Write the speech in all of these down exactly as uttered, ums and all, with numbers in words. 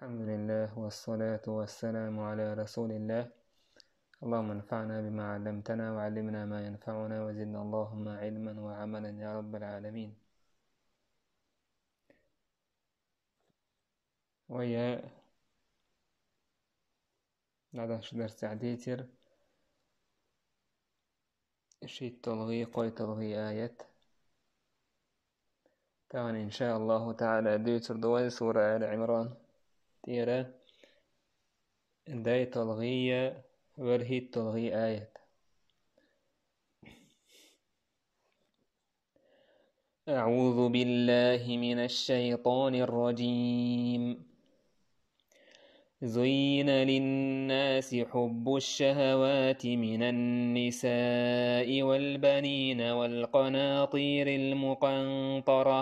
الحمد لله والصلاة والسلام على رسول الله. اللهم انفعنا بما علمتنا وعلمنا ما ينفعنا وزدنا اللهم علما وعملا يا رب العالمين. Вай, дӀадахача дарсехь дийцира шийтталгӀий, кхойтталгӀий аят. Тахана, иншааллаху таӀала, дуьйцур ду вай сура Али Ӏимран тӀера дайталгӀий, ворхӀитталгӀий аят. أعوذ بالله من الشيطان الرجيم. زين للناس حب الشهوات من النساء والبنين والقناطير المقنطرة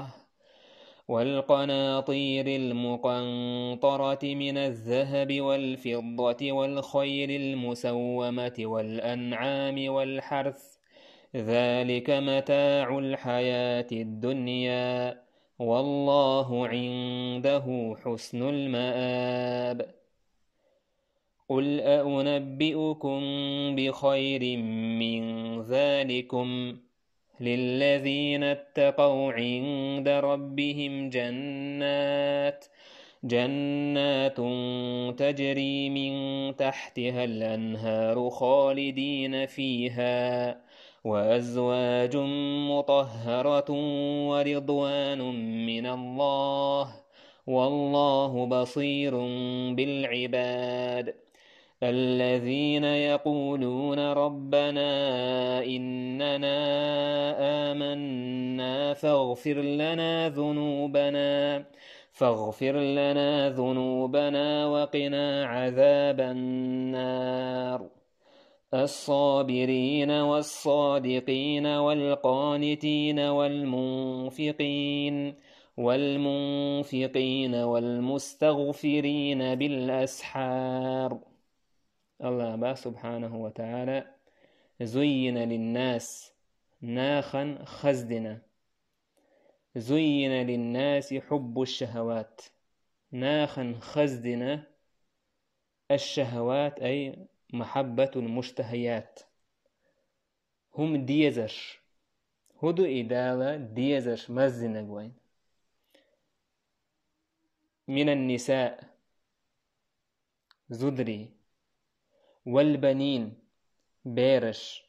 والقناطير المقنطرة من الذهب والفضة والخيل المسومة والأنعام والحرث، ذلك متاع الحياة الدنيا، والله عنده حسن المآب. قل أنبئكم بخير من ذلكم للذين اتقوا عند ربهم جنات، جنات تجري من تحتها الأنهار خالدين فيها، وأزواج مطهرة ورضوان من الله، والله بصير بالعباد. الذين يقولون ربنا إننا آمنا فاغفر لنا ذنوبنا، فاغفر لنا ذنوبنا وقنا عذاب النار. الصابرين والصادقين والقانتين والمنفقين، والمنفقين والمستغفرين بالأسحار. АллахӀа боху, субхьанаху ва таӀала: زين للناس, нахана хаздина. زين للناس حب الشهوات, нахана хаздина الشهوات, أي محبة المشتهيات, хӀума дезарш. ХӀун ду и Дала дезарш маздинарг вайна? من النساء, зударий, والبنين, бераш,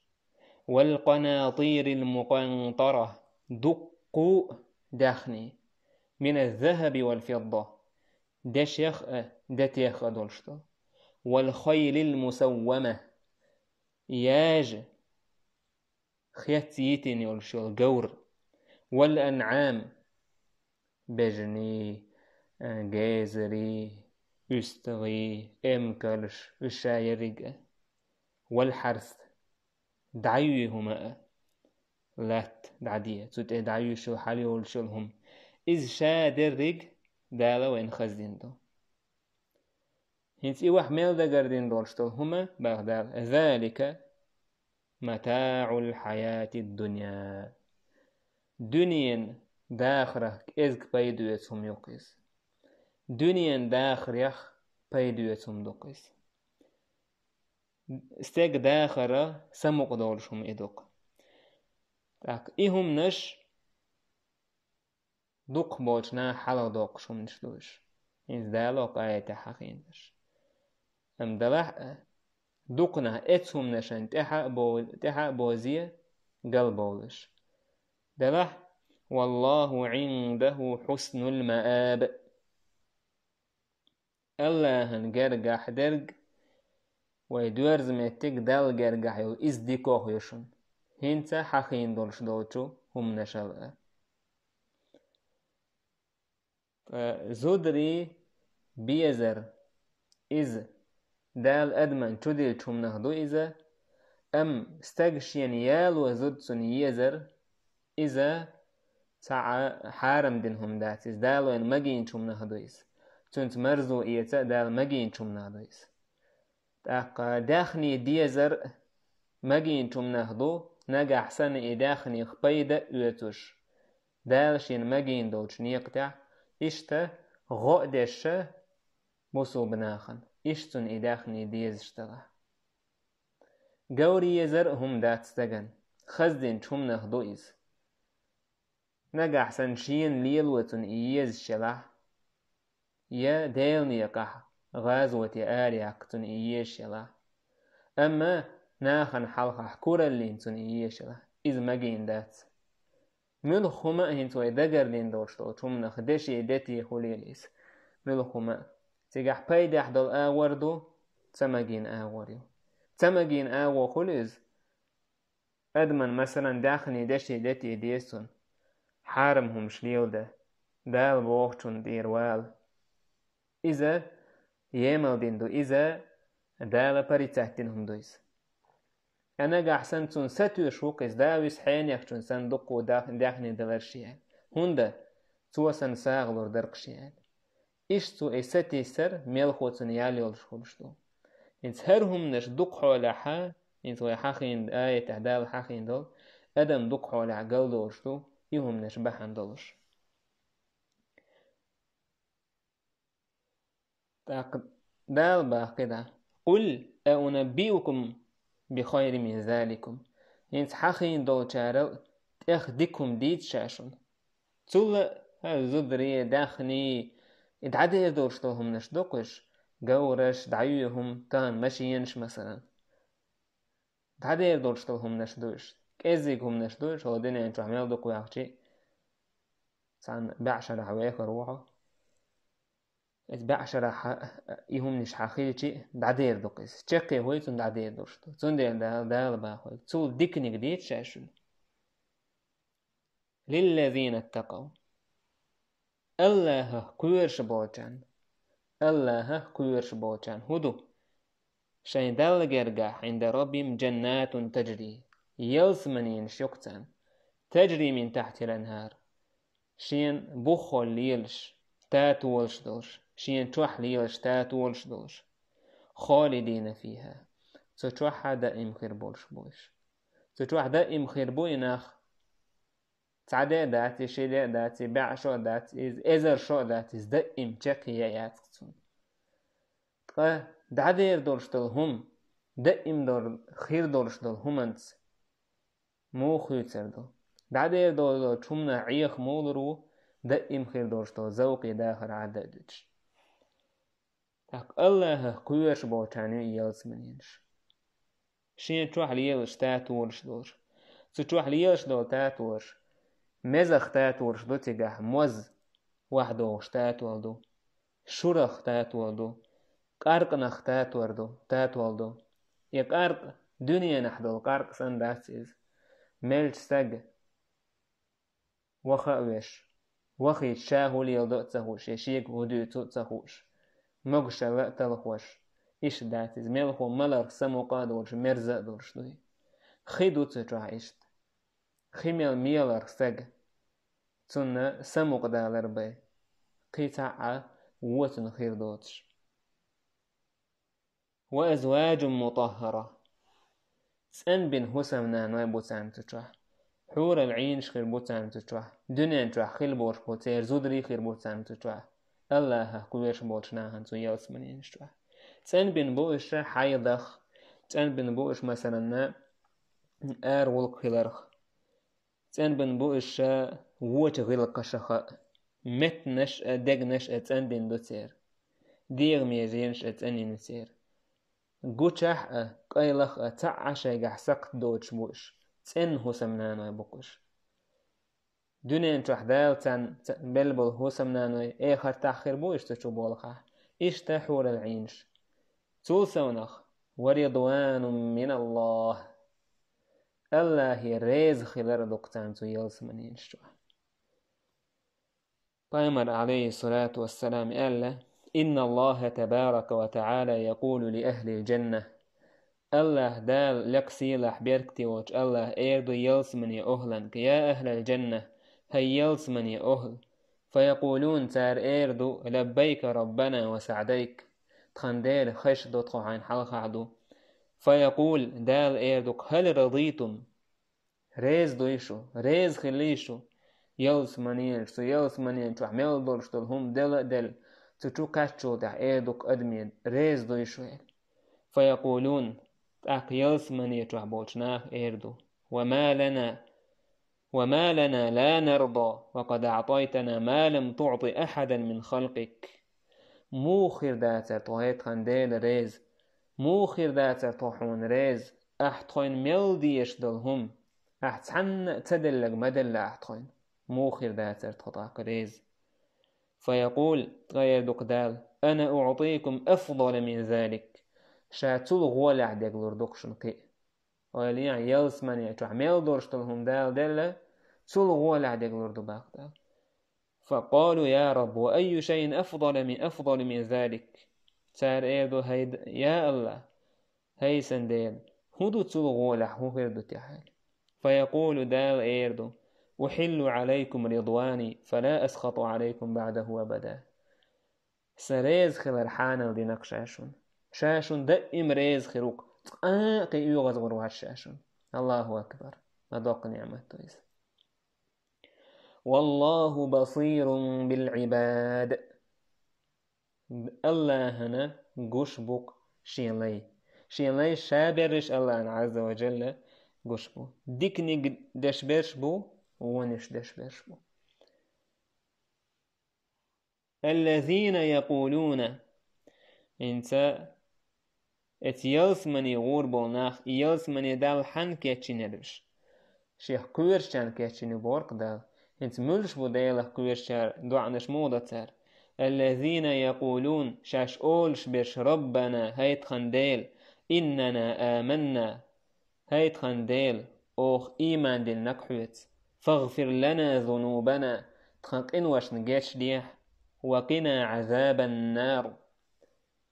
والقناطير المقنطرة, дуккха а даьхни, من الذهب والفضة, дешех а, детех а долуш долу, والخيل المسومة, яжа, хецна йитина йолуш йолу говр, والأنعام, бежанийн, гезарийн, уьстагӀийн, эмкалш, уьш ша ерриг а, والحرث, дӀаюй хӀума а, латта дӀаде, цу тӀе дӀаюй шел хьала йолуш йолу хӀума. Иза ша дерриг Дала вайна хаздина ду. ХӀинца и ваха мел дагардина долуш долу хӀума, боху Дала: ذلك متاع الحياة الدنيا. Дуьненан дахарах кӀезиг пайда оьцу хӀума ю-кх иза. Дуьненан дахарех пайда оьцу хӀума ду-кх иза. Стеган дахаран самукъа долуш хӀума и ду-кх. ТӀаккха и хӀуманаш дукхахболчу наха хьалхадоккхуш хӀуманаш ду уьш. ХӀинца Дала кху аятехь хьахийна уьш. Амма делахь а, дукха нах эцу хӀуманашна тӀаьхьа а бо-, тӀаьхьа а бозе, галбовлуш. Делахь: والله عنده حسن المآب. АллахӀан гергахь дерг, вай доьрзу меттиг Далла гергахь йолу иза дикох ю шуна, хӀинца хьахийна долуш долчу хӀуманашал а. Ткъа зударий, безар, иза Дала адамна чудиллинчу хӀуманах ду иза, амма стаг шена яло зуда цунна езар, иза цхьа а хьарам дина хӀума дац иза, Дала вайна магийначу хӀуманах ду иза. Цуьнца марзо эца а Дала магийначу хӀуманах ду иза. ТӀаккха даьхни дезар а магийначу хӀуманах ду, нагахь санна и даьхних пайда а оьцуш, Дала шена магийна долчу некъа тӀехь, иштта гӀо а деш, бусулба нахана, иштта цунна и даьхни дезаш делахь. Говр езар а хӀума дац стагана, хаздинчу хӀуманах ду иза. Нагахь санна шена лело цунна и езаш елахь, я Делан некъахь гӀазоте араяккха цунна и езаш елахь, амма нахана хьалхахь кураллина цунна и езаш елахь, иза магийна дац. Муьлхха хӀума а хӀинца вай дагардина долуш долчу хӀуманах деши дети хуьлийла иза. Муьлхха хӀума а. Цигахь пайдехь долу агӀор ду, ца магийна агӀор ю. Ца магийна агӀо хуьлу иза. Адаман, масалан, даьхни деши дети деза цунна. Хьарам хӀумаш леладан, Дала бохучунна тӀера вала. Иза емал дина ду, иза Дала порицать дина хӀума ду иза. Ткъа нагахь санна цунна сатуьйсуш ву-кх иза, да вуьсу хьенехчун санна дуккха дах-, даьхни далар шен аьлла. ХӀунда? Цо санна сагӀа лур дара-кх шен аьлла. Иштта цо и сатийсар мелхо цунна ял йолуш хуьлуш ду. ХӀинца хӀара хӀуманаш дукха хьолехьа, хӀинца вай хьахийна, аятехь Дала хьахийна долу, адам дукха хьолехь галдолуш ду, и хӀуманаш бахьана долуш. ТӀаккха Дала боху кхидӀа: «Къул аунаббиукум би хайрин мин заликум». ХӀинца хьахийна долчарал тӀех дика хӀума дийца ша шуна. Цул а, хӀара зударий, даьхний, и дӀадер долуш долу хӀуманаш ду-кх уьш, говраш, дӀайоь хӀума, тахана машенаш, масалан. ДӀадер долуш долу хӀуманаш ду уьш. КӀеззиг хӀуманаш ду уьш, хӀокху дуьнен чохь мел дукха ваьхчи, цхьана баьӀшарахь вехар ву хьо. Иза баьӀшарахь и хӀуманаш хьан хилчи, дӀадер ду-кх иза. Чаккхе хӀуй цунна дӀадер долуш ду. Цундела Дала, Дала боху: «Цул диканиг дийца ша шуна». «Лиллазина ттакъав». АллахӀах кхоьруш болчарна. АллахӀах кхоьруш болчарна хӀун ду? Шайн Далла гергахь, «Ӏинда раббихим джаннатун таджри». Ялсаманенаш ю-кх царна. «Таджри мин тахьтихал анхӀар». Шена буххалла лелаш, татолаш долуш, шена чохь лелаш, татолаш долуш. «Холидина фиха». Цу чохь а даим хир болуш бу уьш. Цу чохь даим хир бу и нах. Цхьа де а дац, и ши де а дац, и бӀе шо а дац, иза эзар шо а дац, иза даим чаккхе яц-кх цунна. Ткъа дӀадер долуш долу хӀума, даим долу, хир долуш долу хӀуманца муха хуьйцур ду? ДӀадер долу долчу хӀуманах Ӏеха муха лур ву, даим хир долуш долу завкъе дахар Ӏадда а дуьтуш? ТӀаккха АллахӀах кхоьруш болчарна ю и ялсаманенаш. Шен чохь лелаш татолаш долуш. Цу чохь лелаш долу татолаш. Мезах татолаш ду цигахь, моз вахдохуш татол ду. Шурах татол ду. Къаркъанах татор ду, татол ду. И къаркъа дуьненахь долу къаркъа санна дац иза. Мелча стаг ваха а веш, вахийча ша хӀун леладо а ца хууш, я шега хӀун дуьйцу а ца хууш, могушалла а талхош, иштта дац иза, мелхо маларх самукъа а долуш, мерза а долуш дуй. Хи ду цу чохь иштта. Хи мел меларх стаг, цунна самукъадалар бай, кхин цхьа а вон цунна хир доцуш. «Ва азваджун мутаххара». ЦӀанбина хӀусамнаной бу царна цу чохь. Хьурал Ӏийнаш хир бу царна цу чохь. Дуьнен чохь хила болуш болу церан зударий хир бу царна цу чохь. АллахӀах кхоьруш болчу нахана цу ялсаманенаш чохь. ЦӀанбина бу уьш хьайдах, цӀанбина бу уьш, масаланна, ара гӀуллакх хиларх. ЦӀанбина бу уьш вочу гӀиллакхашха а, меттанаш а, дегнаш а цӀанбина ду церан. ДегӀан меженаш а цӀанйина церан. Гучахь а, къайлах а цхьа а шайгахь сакхт доцуш бу уьш. ЦӀена хӀусамнаной бу-кх уьш. Дуьнен чохь Дала царна ца-, белла болу хӀусамнаной эхартахь хир бу уьш цу чу болхахь. Иштта хьурал Ӏийнаш. Цул совнах: «Ва ридванум миналлахӀ». АллахӀе реза хилар а ду-кх царна цу ялсаманенаш чохь. Пайхамар, Ӏалайхиссалату вассалам, аьлла: «ИнналлахӀа табарака ва тагӀала якъулу ли ахӀлил джанна». АллахӀ Дала, лекха сийлахь беркате волчу АллахӀа эр ду ялсамане охӀланга: «Я ахӀлал джанна, хӀай ялсамане охӀла». Фаякъулун, цара эр ду: «Лаббайка раббана ва саӀдайк». Тхан Дела, хаза ду тхо хьайна хьалхахь ду. Фаякъул, Дала эр ду-кх: «ХӀал радитум?» Реза дуй шу, реза хилий шу? Ялсаманенаш, цу ялсаманен чохь мел долуш долу хӀума дела а делла, Цу чу кхаччул тӀаьхьа эр ду-кх адамаш: «Реза дуй шу?» — аьлла. فيقولون, тӀаккха ялсамане чохь болчу наха эр ду: «وما لنا، وما لنا لا نرضى وقد أعطيتنا ما لم تعط أحدا من خلقك». Муха хир дацара тхо, хӀай тхан Дела, реза? Муха хир дацара тхо хьуна реза? Ахь тхойна мел дезаш долу хӀума ахь цхьанна а ца делларг ма делла ахь тхойна. Муха хир дацара тхо тӀаккха реза? فيقول, тӀаьхьа эр ду-кх Дала: «أنا أعطيكم أفضل من ذلك». Ша цул гӀолехь дерг лур ду-кх шуна кхин а. Ойла е, ялсамане чохь мел долуш долу хӀума Дала делла, цул гӀолехь дерг лур ду боху Дала. فقالوا: «يا رب، وأي شيء أفضل من، أفضل من ذلك؟» Цара эр ду: «ХӀай Д-, я АллахӀ, хӀай сан Дела, хӀун ду цул гӀолехь, хӀун хир ду техьа?» فيقول, Дала эр ду: «أحل عليكم رضواني فلا أسخط عليكم بعده أبدا». Сан реза хилар хьанал дина-кх ша шуна. Ша шуна даима реза хир ву-кх, цкъа а кхин оьгӀазгӀур вац ша шуна. Аллаху акбар! Ма доккха неӀмат ду иза. «والله بصير بالعباد». АллахӀана гуш бу-кх шен лай. Шен лай ша берриш АллахӀана Ӏазза ва Джалла гуш бу. Диканиг деш берш бу, вониш деш берш бу. «الذين يقولون». ХӀинца эца ялсамане гӀур болу нах, и ялсамане Далла хьанна кечйинера уьш? Шех кхоьручарна кечйина ю боху-кх Дала. ХӀинца муьлш бу Делах кхоьручара доӀанаш муха до цара? «الذين يقولون», шаьш олуш берш: «ربنا», хӀай тхан Дела, «إننا آمنا», хӀай тхан Дела, оха ийман диллина-кх хьоьца. «فاغفر لنا ذنوبنا», тхан къиношна гечдехьа, «وقنا عذاب النار»,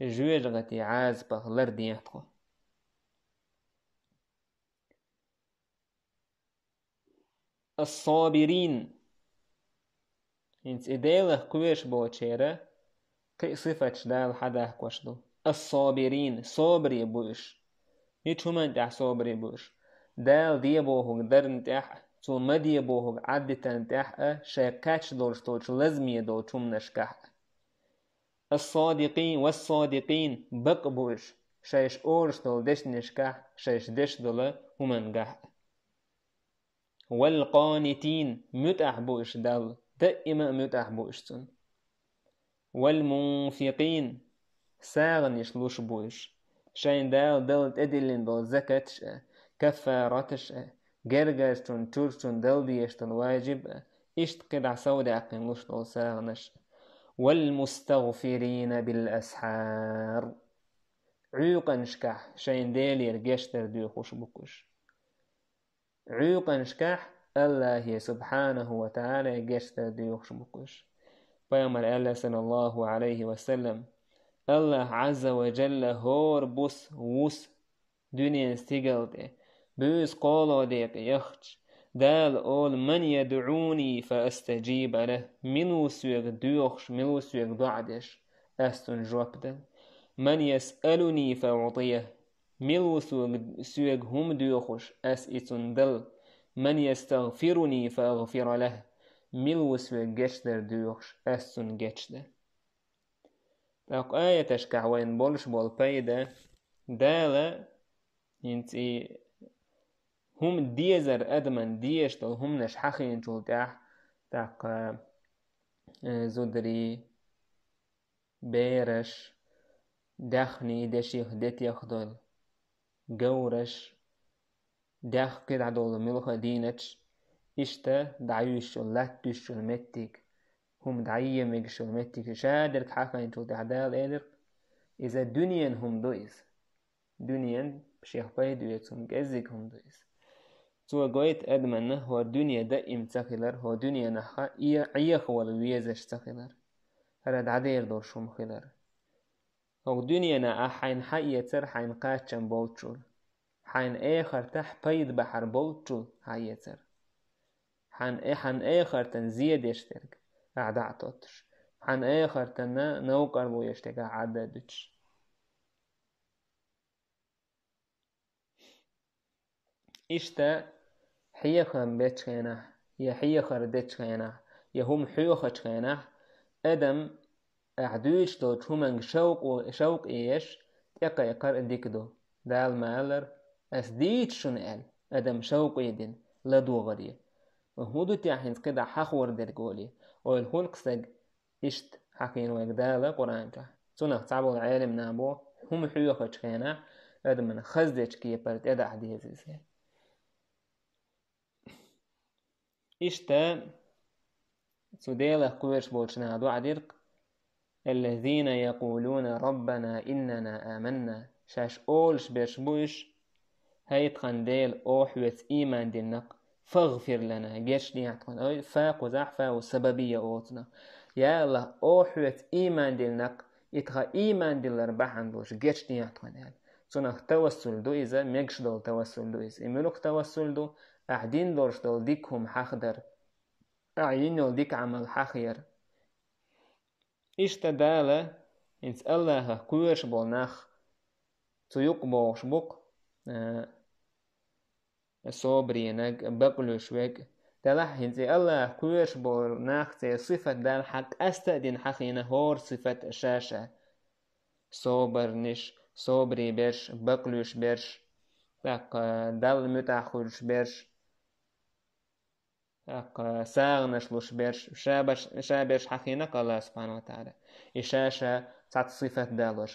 жоьжахатин Ӏазапах лардехьа тхо. «الصابرين». ХӀинца и Делах кхоьруш болчеран кхин а сифаташ Дала хьадахкош ду. «الصابرين», собаре бу уьш. ХӀинца хӀуманна тӀехь собаре бу уьш? Дала де бохург дарна тӀехь а, Цо ма де бохург Ӏаддитарна тӀехь а, шайн кхаьчна долуш долчу лазаме долчу хӀуманашкахь а. «الصادقين، والصادقين», бакъ бу уьш, шайша олуш долу дешнашкахь, шайша деш долу хӀумангахь а. «والقانتين», муьтӀахь бу уьш Далла, даима а муьтӀахь бу уьш Цунна. «والمنفقين», сагӀанаш луш бу уьш, шайна Дала Далла тӀедиллина долу закаташ а, каффараташ а, гергарчун, чурчун дала дезаш долу важиб а, иштта кхидӀа совдаьккхина луш долу сагӀанаш а. «والمستغفرين بالأسحار». Ӏуьйкъанашкахь шайн Делера гечдар доьхуш бу-кх уьш. Ӏуьйкъанашкахь Аллахье субхьанаху ва тагӀала гечдар доьхуш бу-кх уьш. Пайхамар аьлла, саллаллаху Ӏалайхи ва саллам: «Аллахь Ӏазза ва Джалла хӀора бус вус дуьненан стигал тӀе, буьйса кхоалгӀа декъе яхча, Дала олу: „من يدعوني فأستجيب له“, мила ву соьга доьхуш, мила ву соьга доӀа деш, ас цунна жоп дала. «من يسألني فأعطيه», мила ву соьга, соьга хӀума доьхуш, ас и цунна дала. «من يستغفرني فأغفر له», мила ву соьга гечдар доьхуш, ас цунна гечдала. ТӀаккха аяташкахь вайна болуш болу пайда, Дала хӀинца и хӀума дезар адаман дезаш долу хӀуманаш хьахийначул тӀаьхьа, тӀаккха, э, зударий, бераш, даьхний деших, детех долу, говраш, даьхкий дӀадолу муьлхха а дийнаташ, иштта дӀаюьйш йолу, латта дуьсуш йолу меттиг, хӀума дӀае мегаш йолу меттиг, шадерг хьахийначул тӀаьхьа Дала элира: «Иза дуьненан хӀума ду иза. Дуьненан шех пайда оьцу хӀума, кӀеззиг хӀума ду иза». Цо гойту адаманна хӀора дуьне даим ца хилар, хӀора дуьненахь э-, Ӏехавала везаш ца хилар, хӀара дӀадер долуш хӀума хилар. ХӀокху дуьненахь ахь хьайна хьаэцар хьайна кхаччалц болччул, хьайна эхартахь пайда бахьар болччул хьаэцар. Хьан э-, хьан эхартан зе деш дерг ахь дӀа а тоттуш, хьан эхартанна новкъарло еш дерг ахь Ӏадда а дуьтуш. Иштта хьехам бечу хенахь, я хьехар дечу хенахь, я хӀума хьоьхучу хенахь, адам ахь дуьйцуш долчу хӀуманга шовкъо-, шовкъе еш, тӀекхайкхар а дика ду. Дала ма-аллара: «Ас дийца шуна», – аьлла, адам шовкъе дина, ладогӀаре. ХӀун ду те хӀинца кхидӀа хьахор дерг олий? Ойла хуьлу-кх стаг, иштта хьахийна вайга Дала Къуръан чохь. Цунах цхьаболу Ӏеламнаха боху, хӀума хьоьхучу хенахь адамна хаздечу кепара тӀедахьа деза иза. Иштта цу Делах кхоьруш болчу наха доӀа дира-кх: «Аллазина якъулуна: Раббана, иннана аманна». Шаьш олуш берш бу уьш: «ХӀай тхан Дела, охьа оьцу ийман динарг, фагъфир лана, гечдехьа тхуна». Ой, фа кхузахь, фа у сабабия оцунах. Я АллахӀ, охьа оьцу ийман динарг, и тхан ийман дилар бахьана долуш гечдехьа тхуна аьлла. Цунах тавассуль ду иза, мегаш долу тавассуль ду иза. И муьлха тавассуль ду? Ахь дина долуш долу дика хӀума хьахадар, ахь йина йолу дика Ӏамал хьахаяр. Иштта Дала, хӀинца АллахӀах кхоьруш болу нах, цу юкъа богӀуш бу-кх, а, собаренаг, бакълуьйш верг. Делахь хӀинца и АллахӀах кхоьруш болу нах, церан сифат Дала хьан къаста а дина хьахийна хӀора сифат ша-ша. Собарниш, собаре берш, бакълуьйш берш, тӀаккха Далла муьтӀахь хуьлуш берш, тӀаккха сагӀанаш луш берш, ша берш, ша берш хьахийна-кх АллахӀа субхьана ва тагӀала. И ша-ша цхьацца сифат далош.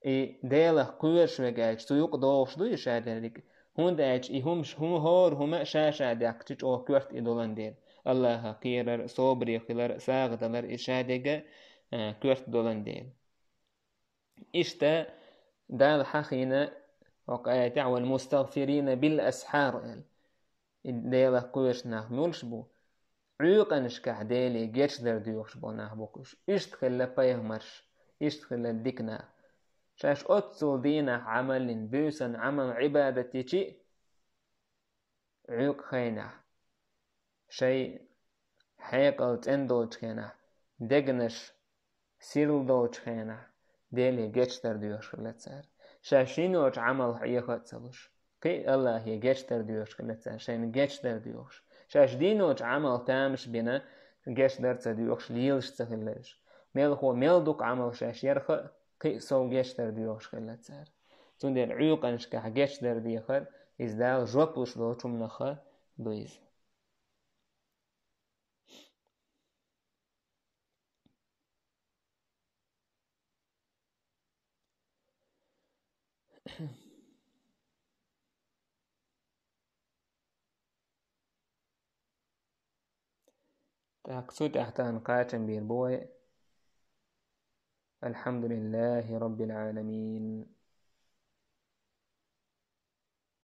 И Делах кхоьруш верг аьлча, цу юкъа догӀуш ду и шадерриг. ХӀунда аьлча и хӀумаш, хӀума хӀора хӀума а ша-ша даьккхича чӀогӀа коьрта и долан дела. АллахӀах кхерар, собаре хилар, сагӀа далар и шадерг а, а, коьрта долан дела. Иштта Дала хьахийна хӀокху аятехь: «Вал мустагъфирина бил асхьар», – аьлла. И Делах кхоьруш нах муьлш бу? Ӏуьйкъанашкахь Деле гечдар доьхуш болу нах бу-кх уьш. Иштта хилла пайхамарш, иштта хилла дика нах. Шаьш оццул дийнахь Ӏамаллин, буьйсан Ӏамал, Ӏибадат йичи а, Ӏуьйкъа хенахь, шайн хьекъал цӀена долчу хенахь, дегнаш сирла долчу хенахь, Деле гечдар доьхуш хилла цара. Шаьш йина йолчу Ӏамалх Ӏеха а ца луш, кхин а АллахӀе гечдар доьхуш хилла цара, шайна гечдар доьхуш. Шаьш дина йолчу Ӏамалх тамаш бина, гечдар ца доьхуш, лелаш ца хилла уьш. Мелхо мел дукха Ӏамал шаьш ярх а, кхин а сов гечдар доьхуш хилла цара. Цундела Ӏуьйкъанашкахь гечдар дехар, иза Дала жоп луш долчу хӀуманах ду иза. Так, цу тӀехь тахана кхачам бийр бу вай. Алхьамдулиллахи Роббил Ӏаламин.